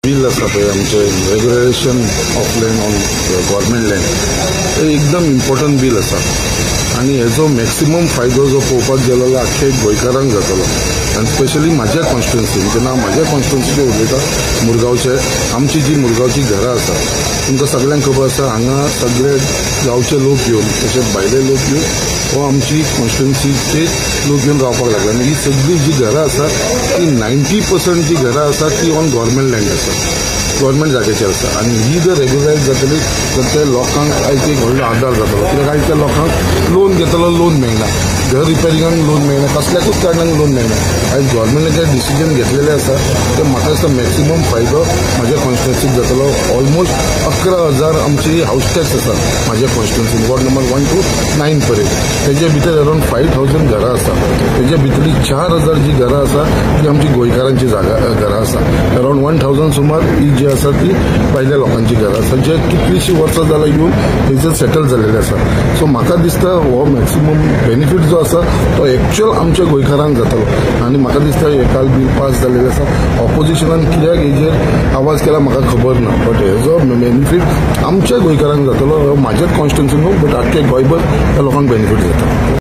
Bill आसा पळय आमचें regularisation of land on government land, हे एकदम इम्पॉर्टंट बील आसा आनी हेजो मॅक्सिमम फायदो जो पळोवपाक गेलो जाल्यार आख्खे गोंयकारांक जातलो आनी स्पेशली म्हाज्या कॉन्स्टिट्युन्सी, जेन्ना हांव म्हाज्या कॉन्स्टिट्युन्सीचें उलयता, मुरगांवचे आमची जी मुरगांवची घरां आसा, तुमकां सगल्यांक खबर आसा, हांगा सगळे गांवचे लोक येवन तशेंच भायले लोक येवन हो आमची कॉन्स्टिट्युन्सीचे लोक येवन रावपाक लागले आनी ही सगळी जी घरां आसा ती 90% जी घरां आसा ती ऑन गव्हर्मेंट लँड आसा, गव्हर्मेंट जाग्याचेर आसा आनी ही जर रेगुलरायज जातली तर ते लोकांक आयज एक व्हडलो आदार जातलो. कित्याक आयज त्या लोकांक लोन घेतलो, लोन मेळना, घर रिपेरिंगाक लोन मेळना, कसल्याकूच कारणाक लोन मेळना. आयज गव्हर्मेंटान जे डिसिजन घेतलेलें आसा ते म्हाका दिसता मॅक्सिमम फायदो म्हाज्या कॉन्स्टिट्युन्सीक जातलो. ऑलमोस्ट 11,000 आमची हावस टॅक्स आसा म्हाज्या कॉन्स्टिट्युन्सीन, वॉर्ड नंबर 1 to 9 पर्यंत. तेजे भितर अरावंड 5,000 घरां आसा, तेजे भितरली 4,000 जी घरां आसा ती आमची गोंयकारांची जागा घरां आसा. अरावंड 1,000 सुमार ही जी आसा ती भायल्या लोकांची घरां आसा, जे कितलीशीं वर्सां जाल्यार येवन थंयसर सेटल जाल्लेले आसा. सो म्हाका दिसता हो मॅक्सिमम बेनिफीट जो आसा तो एक्च्युअल आमच्या गोंयकारांक जातलो आनी म्हाका दिसता हे काल बील पास जाल्लेलें आसा. ऑपोजिशनान कित्याक हेजेर आवाज केला म्हाका खबर ना, बट हेजो बेनिफीट आमच्या गोंयकारांक जातलो, म्हाज्याच कॉन्स्टिट्युन्सी न्हू बट आख्खे गोंयभर त्या लोकांक बेनिफीट जाता.